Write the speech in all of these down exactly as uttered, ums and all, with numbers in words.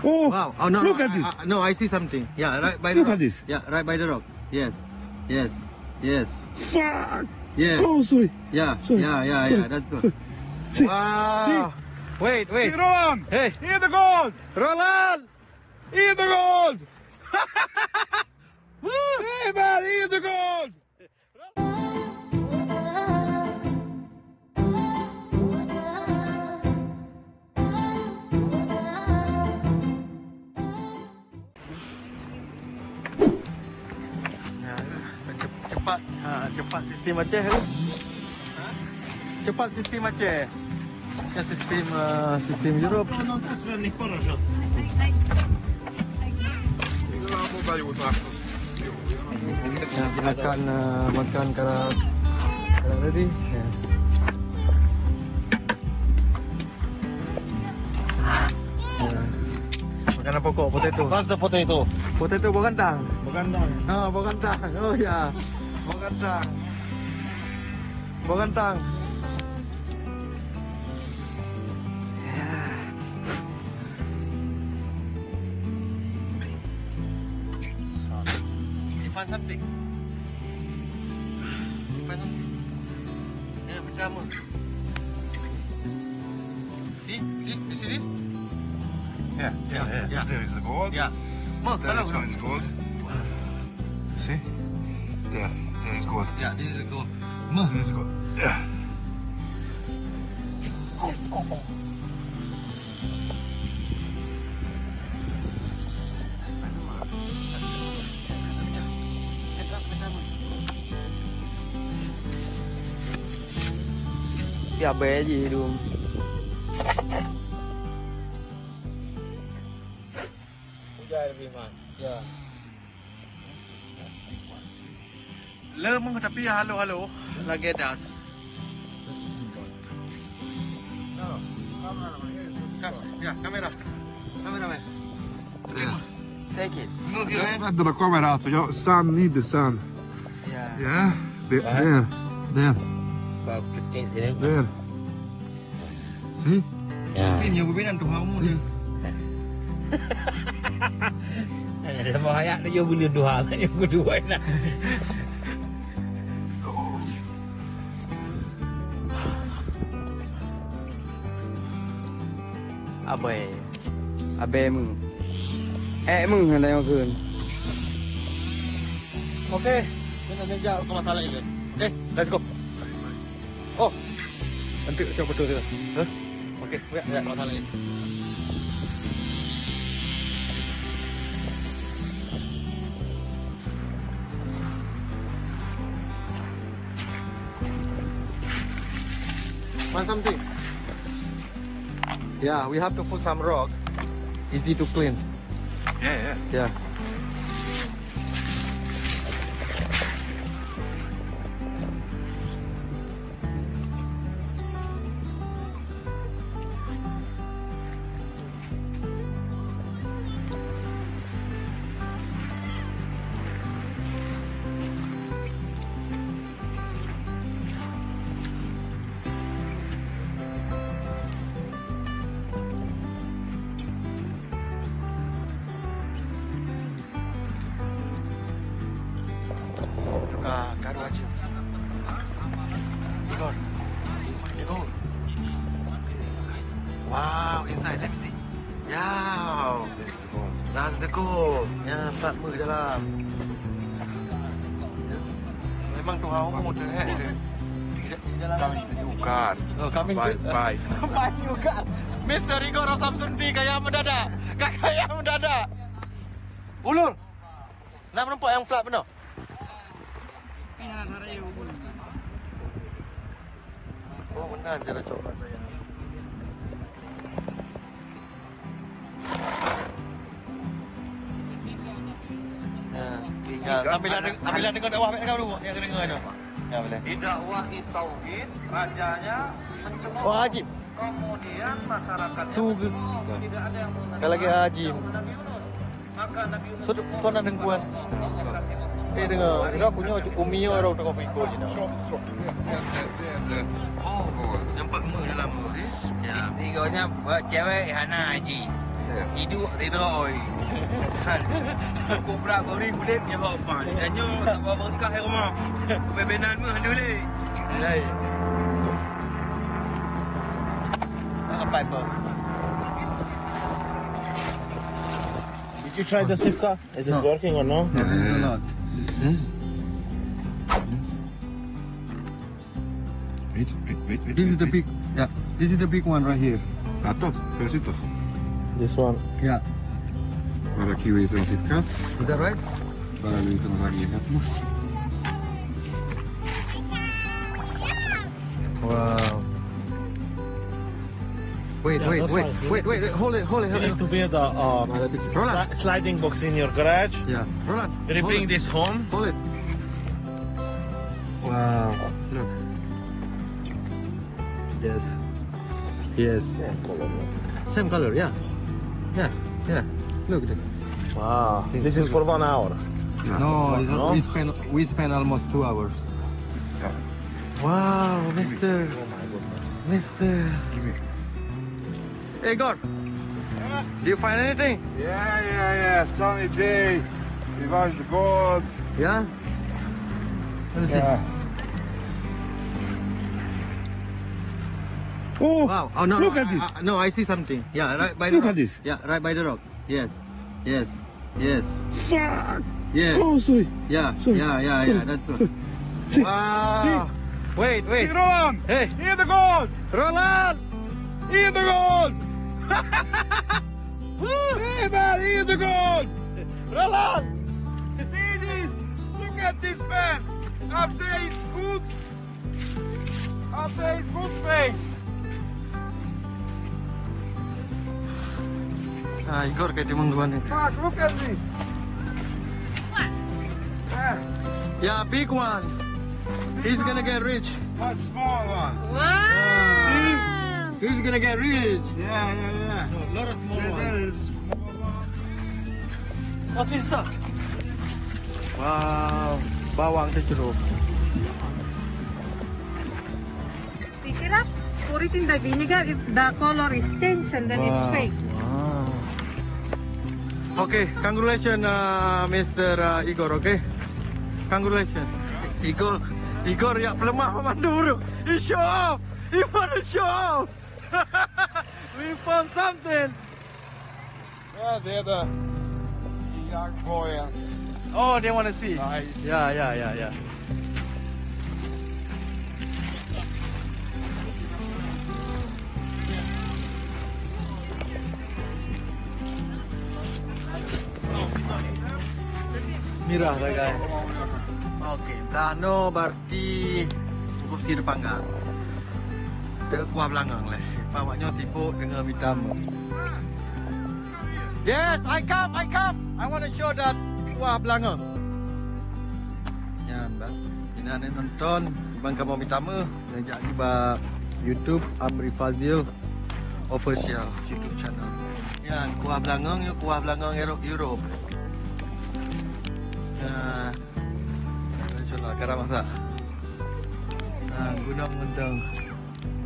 Oh, wow. Oh, no, look no, at I, this. I, no, I see something. Yeah, right by the rock. Look at this. Yeah, right by the rock. Yes. Yes. Yes. Fuck. Yes. Oh, sorry. Yeah. Sorry. Yeah, yeah, sorry. Yeah. That's good. Sorry. See? Wow. See? Wait, wait. Hey, Roland. Hey. Hear the gold. Roland. Hear the gold. Woo! Hey, man, hear the gold. Cepat, ha, cepat sistem Aceh tu. Cepat sistem Aceh. Ya, sistem, eh, sistem Europe. Ya, makan, eh, makan kara, kara ready. Ya. Ya. Makanan pokok, potato. What's the potato? Potato, buah kantang. Buah kantang. Ha, buah kantang. Oh, ya. Buah kantang. Buah kantang. Ya. You find something? You find something? Ya, pertama. See? See? You see this? Yeah, yeah, yeah. Yeah. There is the gold. Yeah. There is gold. See? There, there is gold. Yeah, this is the gold. There is gold. Yeah. Oh, oh, oh. Ya, bae ji dum. Hujan lebih, Man. Ya. Lemah tapi halo-halo lagèe das. Ya, kamera. Kamera, man. Take it. Move your hand. Guarda la camera, your son need the sun. Yeah. Yeah. There, there, there. There. See? Ya. Tapi nyoe bubena tuha umur dia. Sama ayak dia, nyoe bubena tuha, nyoe kedua nak. Abai. Abai meuh. Eh, meuh, ada yang kheun. Oke, kita nak jak ke masalah ini. Oke, let's go. Oh, nanti cok betul tu. Hah? Oke, ya, ya, masalah ini. Find something. Yeah, we have to put some rock. Easy to clean. Yeah, yeah. Yeah. Ka, ka dua jam. Igor. Igor. Wow, inside. Let me see. Wow. That's the gold. Ya, that meuh dalam. Memang tuha umur tu, eh. Tidak, tidak dalam. Kami tunjukkan. Oh, kami bye, bye. Bye juga. Mister Igor Samsudin kaya mendadak. Kaya mendadak. Ulur. Nak nampak yang flat benar? Oh, benar cara cok. Ya, tinggal. Sambil ada, sambil ada dengar dakwah, baik kau dulu, yang dengar tu. Ya, boleh. Di dakwah tauhid, rajanya mencemooh. Oh, Haji. Kemudian masyarakat Suge. Tidak ada yang mengenal. Kalau lagi Haji. Nabi Yunus. Maka Nabi Yunus. Tuan dan tuan. Eh, dengar. Dah punya umi orang tengah pikir je dah. Oh, nampak mu dalam tu, eh? Ya. Tiga nya buat cewek hana Haji. Hidup tidak, oi. Kobra beri kulit nyoe hok pan. Tanyoe tak bawa berkah ya rumah. Bebenan meuh dulu. Lain. Apa itu? Did you try the Sipka? Is it working or no? There is a lot. Hmm? Wait, wait, wait, wait, This is wait, the wait. Big, yeah. This is the big one right here. Atas, ke situ. This one. Yeah. Para kiwi sama Sipka. Is that right? Para kiwi sama lagi satu. Wow. Wait, Yeah, wait, that's wait, fine. Wait, wait, wait. Hold it, hold it, You hold need it. To build a, uh, Another picture. Roland. Sli-, sliding box in your garage. Yeah. Roland, When you hold bring it. This home, Hold it. Wow. Look. Yes. Yes. Same color, yeah. Same color, yeah. Yeah, yeah. Look at it. Wow. This is for one hour. No, No? We spend, we spend almost two hours. Wow, mister. Oh my goodness. Mister. Give me. Hey, Igor. Do you find anything? Yeah, yeah, yeah. Sunny day. It was good. Yeah? Let me see. Yeah. Oh, wow. Oh, no, look no, at I, this. I, no, I see something. Yeah, right by the Look rock. At this. Yeah, right by the rock. Yes. Yes. Yes. Fuck! Yes. Oh, sorry. Yeah, Sorry. Yeah, yeah, Sorry. Yeah, that's good. Sorry. See, Wow. see. Wait, wait. See, Roland. Hey. Hear the gold. Roland. Hear the gold. Woo. Hey, man, hear the gold. Roland. See this. Look at this, man. I'm saying it's good. Apa itu face? Ah, Igor kayak timun dua nih. Fuck, look at this. Ah. Yeah, big one. He's gonna get rich. One small one. Wow. See? He's gonna get rich. Yeah, yeah, yeah. No, a lot of small There's ones. a small one. What is that? Wow, bawang ceceruk. Pick it up, put it in the vinegar. If the color is changed and then it's Wow. fake. Wow. Okay, congratulations, uh, Mister, uh, Igor, okay? Congratulations. Igor, Igor ya peuleumah mandum tu. He show off. He wanna show off. We found something. Yeah, they're the young boy and Oh, they wanna see. Nice. Yeah, yeah, yeah, yeah. Mirah lah, guys. Okay, dah no bar- Di Gusir Panggang. Ada kuah beulangong leh. Awak nyoe sibuk deungon mita meuh. Yes, I come, I come. I wanna show that kuah beulangong. Nyan, bah. Inan nonton, iban kamoe mita meuh. Neujak di bak YouTube Amri Fazil Official YouTube channel. Nyan, kuah beulangong, yuk, kuah beulangong Euro-, Europe. Nah, Masya Allah, garam masak. Ah, gunong mentong.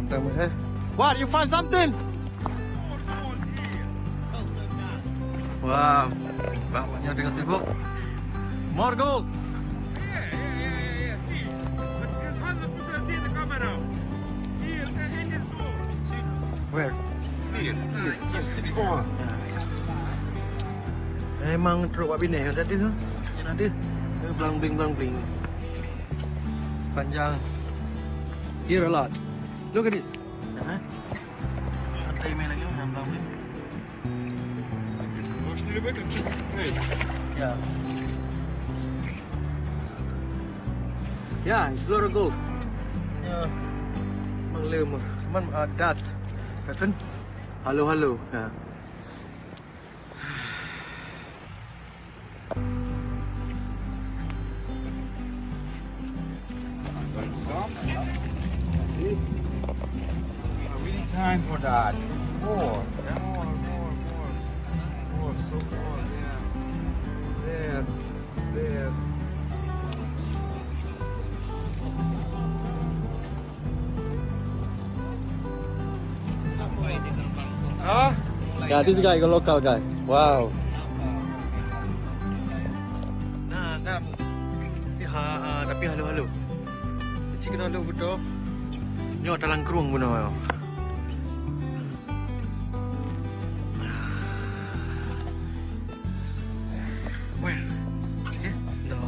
Mentong, eh. What, you find something? Wow, bawaknya dengan sibuk. More gold. Where? Here, here. It's, it's all. Memang trok wak binèh tadi tu. Yang ada. Blang bling, blang bling. Panjang. Here a lot. Look at this. Huh? Sampai main lagi, yang blang bling. Hey. Yeah. Yeah, it's a lot of gold. Yeah. Memang lama. Cuman, uh, dust. Katakan, halo-halo. Yeah. We need time for that. More. Yeah, more, more, more. More, so more. Yeah. There. There. Hah? Yeah, this guy, a local guy. Wow. Nah, nah. Ha, ha, tapi halo-halo. Cik kena halo betul. Nyoe talang kerung beuna. Well, okay, no.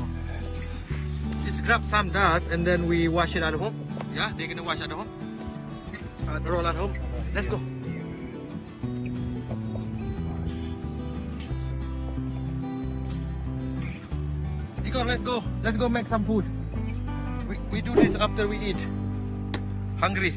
Just grab some dust and then we wash it at home. Yeah, they're gonna wash at home. At roll at home. Let's go. Igor, let's go. Let's go make some food. We, we do this after we eat. Hungry.